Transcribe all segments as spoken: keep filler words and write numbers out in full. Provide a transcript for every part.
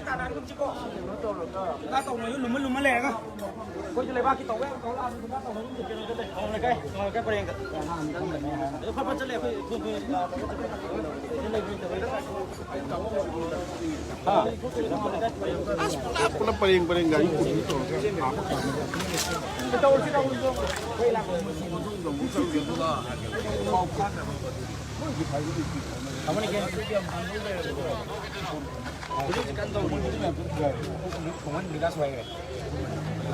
ꯀꯩꯅꯣ ꯇꯧꯔꯒ ꯀꯥ ꯇꯧꯅ ꯂꯨꯝꯃ ꯂꯨꯝꯃ ꯂꯩꯔꯒ ꯑꯩꯈꯣꯏꯁꯨ ꯂꯩꯕꯥꯛꯀꯤ ꯇꯧꯕ ꯌꯥꯕ ꯇꯧ ꯂꯥꯛꯑꯕꯅꯤ꯫ ꯀꯥ ꯇꯧꯅ ꯂꯨꯝꯃ ꯀꯩꯅꯣꯗ ꯂꯩ꯫ ꯀꯥ ꯂꯩꯀꯥꯏ, ꯀꯥ ꯂꯩꯀꯥꯏ ꯄꯔꯦꯡꯗ꯫ ꯑꯗꯨ ꯐꯠ ꯐꯠ ꯆꯠꯂꯦ ꯑꯩꯈꯣꯏ ꯊꯨ ꯊꯨ ꯂꯥꯛꯑꯒ ꯆꯠꯂꯦ꯫ ꯍꯥ? ꯄꯨꯂꯞ ꯄꯔꯦꯡ ꯄꯔꯦꯡ ꯒꯥꯔꯤ ꯄꯨꯕꯤ ꯇꯧꯔꯒ ꯍꯧꯖꯤꯛ ꯀꯟꯅ ꯇꯧꯔꯤ꯫ ꯈꯣꯡꯍꯟ ꯕꯤꯀꯥꯁ ꯍꯣꯏ꯫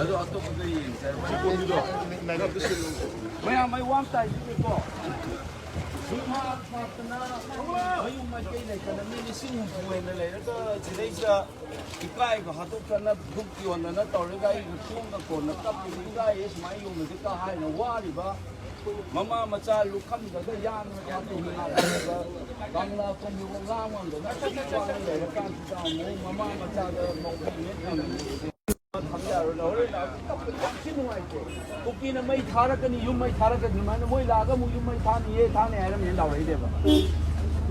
ꯑꯗꯣ ꯑꯇꯣꯞꯄꯗ ꯌꯦꯡꯁꯦ꯫ ꯃꯌꯥꯝ ꯃꯩ ꯋꯥꯝ ꯇꯥꯏꯁꯤꯗꯤꯀꯣ꯫ ꯁꯨꯝ ꯍꯥꯠ ꯍꯥꯠꯇꯅ ꯃꯌꯨꯝ ꯃꯀꯩ ꯂꯩꯇꯅ ꯃꯤ ꯂꯤꯁꯤꯡ ꯍꯨꯝꯐꯨ ꯍꯦꯟꯅ ꯂꯩꯔꯒ ꯁꯤꯗꯩꯁꯤꯗ ꯏꯀꯥꯏꯕ ꯍꯥꯠꯇꯣꯛꯇꯅ ꯙꯨꯞ ꯌꯣꯟꯗꯅ ꯇꯧꯔꯒ ꯑꯩ ꯁꯣꯝꯗ ꯀꯣꯟꯅ ꯀꯞꯄꯤꯕ ꯏꯀꯥꯏꯌꯦ ꯁꯨꯃꯥꯏꯅ ꯌꯣꯟꯕꯁꯦ ꯀ ꯍꯥꯏꯅ ꯋꯥꯔꯤꯕ ꯃꯃꯥ ꯃꯆꯥ ꯂꯨꯈꯝꯗꯒ ꯌꯥꯟꯗꯅ ꯀꯥꯞꯄꯤꯕ ꯀꯪꯂꯥ ꯀꯣꯝꯕꯤꯕ ꯉꯥ ꯉꯝꯗꯅ ꯀꯔꯤ ꯋꯥꯅ ꯂꯩꯔꯀꯥꯟꯁꯤꯗ ꯑꯃꯨꯛ ꯃꯃꯥ ꯃꯆꯥꯗ ꯃꯧ ꯊꯝꯕ ꯌꯥꯔꯣꯏ꯫ ꯍꯣꯔꯦꯟ ꯀꯞꯄ ꯌꯥꯝ ꯊꯤ ꯅꯨꯡꯉꯥꯏꯇꯦ꯫ ꯀꯨꯀꯤꯅ ꯃꯩ ꯊꯥꯔꯛꯀꯅꯤ, ꯌꯨꯝ ꯃꯩ ꯊꯥꯔꯛꯀꯅꯤ, ꯑꯗꯨꯃꯥꯏꯅ ꯃꯣꯏ ꯂꯥꯛꯑꯒ ꯑꯃꯨꯛ ꯌꯨꯝ ꯃꯩ ꯊꯥꯅꯤꯌꯦ, ꯊꯥꯅꯤ ꯍꯥꯏꯔꯝꯃꯦꯅ ꯂꯥꯎꯔꯛꯏꯅꯦꯕ꯫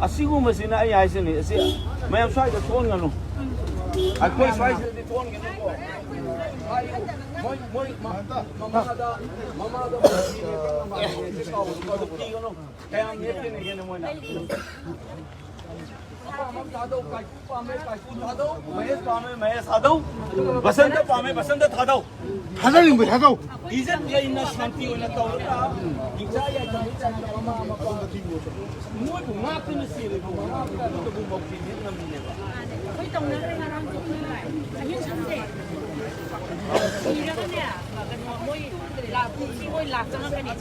ꯑꯁꯤꯒꯨꯝꯕꯁꯤꯅ ꯑꯩ ꯍꯥꯏꯁꯤꯅꯤ, ꯑꯁꯤ ꯃꯌꯥꯝ ꯁ꯭ꯋꯥꯏꯗ ꯊꯣꯛꯍꯟꯒꯅꯨ꯫ ꯑꯩꯈꯣꯏ ꯁ꯭ꯋꯥꯏꯁꯤꯗꯗꯤ ꯊꯣꯛꯍꯟꯒꯅꯨꯀꯣ꯫ ꯍꯥꯏꯌꯨ꯫ ꯃꯣꯏ, ꯃꯣꯏ ꯃ-, ꯃꯃꯥꯗ, ꯃꯃꯥꯗ ꯃꯣꯏ ꯄꯤꯔꯦ, ꯀꯟꯅ ꯃꯥꯜꯂꯦ, ꯀꯥꯎꯕꯗꯣ ꯄꯤꯒꯅꯨ꯫ ꯀꯌꯥꯝ ꯅꯦꯠꯇꯦꯅꯦꯒꯦꯅꯦ ꯃꯣꯏꯅ? ꯑꯄꯥꯝꯕ ꯑꯃ ꯊꯥꯗꯧ, ꯀꯥꯏꯀꯨ ꯄꯥꯝꯃꯦ, ꯀꯥꯏꯀꯨ ꯊꯥꯗꯧ, ꯃꯍꯦꯁ ꯄꯥꯝꯃꯦ, ꯃꯍꯦꯁ ꯊꯥꯗꯧ, ꯕꯁꯟꯇ ꯄꯥꯝꯃꯦ, ꯕꯁꯟꯇ ꯊꯥꯗꯧ꯫ ꯊꯥꯗꯅꯤꯡꯕ ꯊꯥꯗꯧ꯫ ꯏꯖꯠ ꯂꯩꯅ ꯁꯥꯟꯇꯤ ꯑꯣꯏꯅ ꯇꯧꯔꯒ ꯍꯤꯡꯆꯥ ꯌꯥꯏꯐꯕꯒꯤ ꯆꯥꯡꯗ ꯃꯃꯥ ꯃꯄꯥ ꯃꯣꯏꯕꯨ ꯉꯥꯛꯇꯨꯅ ꯆꯦꯜꯂꯤꯕ ꯃꯃꯥ ꯃꯄꯥꯗꯨꯗꯕꯨ ꯃꯧꯈꯤꯗꯤ ꯉꯝꯃꯤꯅꯦꯕ꯫ ꯑꯩꯈꯣꯏ ꯇꯧꯅꯈ꯭ꯔꯦ ꯉꯔꯥꯡꯁꯨ ꯑꯍꯤꯡ ꯈꯪꯗꯦ꯫ ꯁꯤꯔꯒꯅꯦ, ꯀꯩꯅꯣ ꯃꯣꯏ ꯂꯥꯛ, ꯃꯣꯏ ꯂꯥꯛ ꯆꯪꯉꯛꯀꯅꯤ꯫